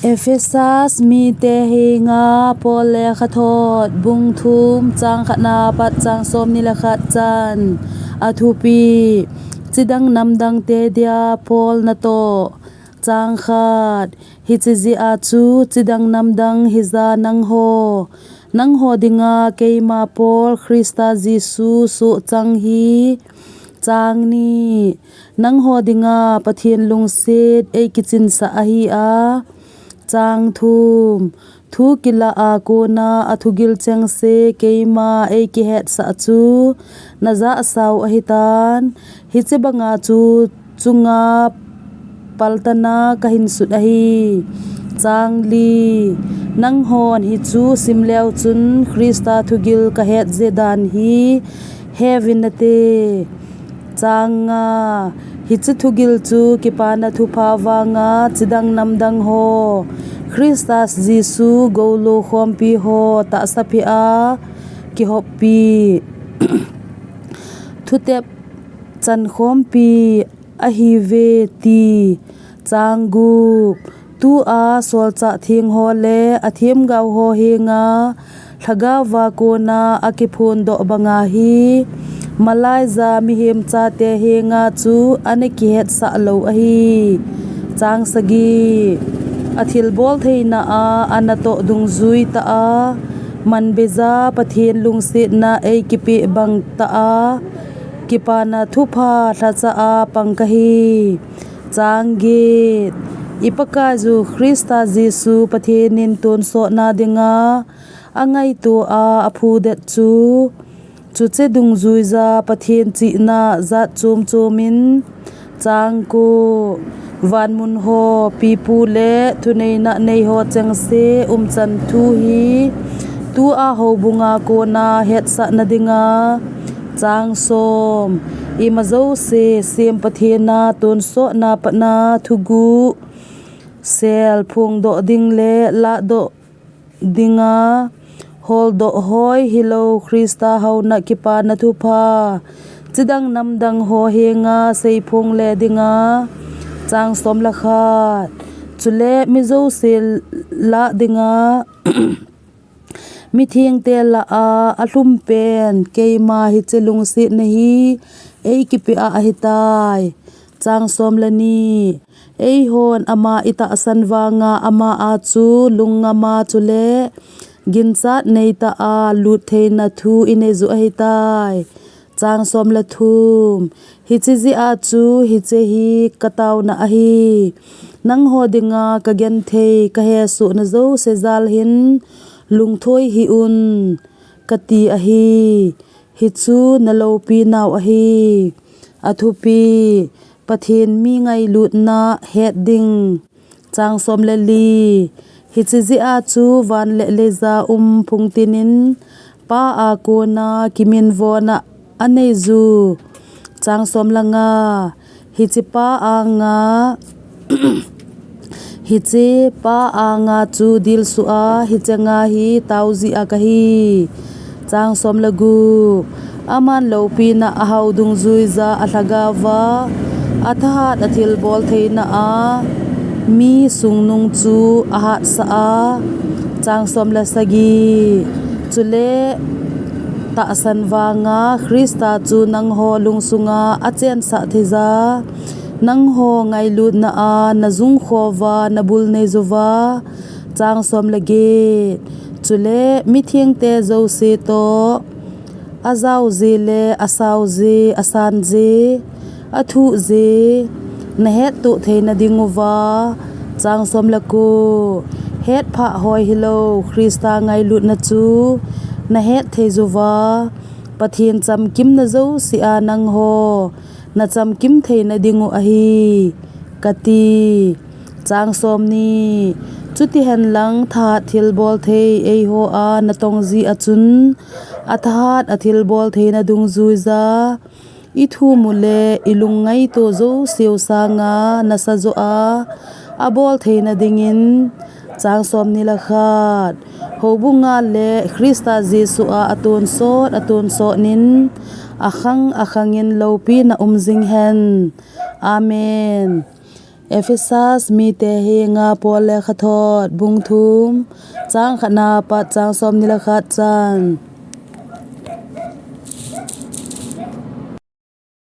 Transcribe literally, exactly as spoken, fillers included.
Ephesus mite henga Paul lekhathot bung thum chang khatna pat chang somni le khat chan. Athupi: Chidang namdang te dia Paul natoh. Chang khat: Hiche jeh a chu chidang namdang hija nangho, nangho dinga keima Paul Christa Jesu sohchang hi. Chang ni: Nangho dinga Pathen lungset eikichinsah ahi a. Chang thum: Thu kilah a kona athugil chengse keima eikihetsah chu najah sao ahitan. Hiche banga chu chunga paltana kahinsut ahi. Chang li: Nanghon hichu simleu chun Christa thugil kahetje dan hi heuvin nate. Chang nga: Hiche thugil chu Kipana Thupha vanga chidang namdang ho, Christa Jesu goulo khompi ho tahsa phe a kihoppi, thutep chankhompi ahiuve ti. Chang gup: Tua solchah theng ho le athemgao ho henga Lhagaova kona akiphondoh banga hi malaiya mihem chate henga chu ana kihetsah lou ahi. Chang sagi: Athilbol theina a anatoh dungjui tah a, manbeija Pathen lungsetna eikipeh bang tah a, Kipana Thupha lhacha a pang kahi. Chang get: I Pakaiyu Christa Jesu Pathen in tonsotna dinga angaito a aphudet chu, chuche dungjuija Pathen chihna jat chom chom in. Chang ko: Vanmun ho pipu le thuneina nei ho chengse umchan thu hi tua houbunga kona hetsahna dinga. Chang som: Ima jouse sem Pathen a tonsotna patna thuguh sel phongdoh ding le lahdoh dinga holdoh hoi hilou Christa houna Kipana Thupha chidang namdang ho henga seiphong le dinga. Chang som le khat: Chule mi jouse lah dinga mithengte lah a alhumpen keima hiche lungsetna hi eikipeh a ahitai. Chang som le ni: Eihon ama itahsan vanga ama a chu lungngama chule ginchat neitah a lut theina thu ineiyu ahitai. Chang som le thum: Hiche jeh a chu hiche hi kataona ahi. Nangho dinga kagenthei kahesohna jouse jal hin lungthoi hih un, kati ahi. Hichu naloupi nau ahi. Athupi: Pathen mi ngailutna het ding. Chang som le li: Hiche jeh a chu van le leiya um phungtin in Pa a kona kiminvona aneiyu. Chang som le nga: Hiche Pa anga, hiche Pa anga chu dilsu a, hiche nga hi taoji a kahi. Chang som le gup: Aman loupina ahao dungjuija alhagaova athahat athilbol theina a mi sungnung chu ahatsah a. Chang som le sagi: Chule tahsan vanga Christa chu nangho lungsunga achensah theija, nangho ngailutna a najungkhouva nabul neiyuva. Chang som le get: Chule mithengte jouse toh ajaoje le asaoje, asanje, athuhje nahettoh theina dinguva. Chang som le ko: Hetphah hoi hilou Christa ngailutna chu nahetthei juva, Pathen chamkimna jouse a nangho nachamkim theina dingu ahi, kati. Chang som ni: Chuti henlang thahat thilbol thei eiho a natongji a chun, athahat athilbol theina dungjuija ithum u le ilung ngaito jouseu sanga nasajoh a abol theina dingin. Chang som ni le khat: Houbunga le Christa Jesu a atonsot atonsot nin akhang akhangin loupina um jing hen. Amen. Ephesus mite henga Paul lekhathot bung thum, chang khatna pat chang somni le khat chan.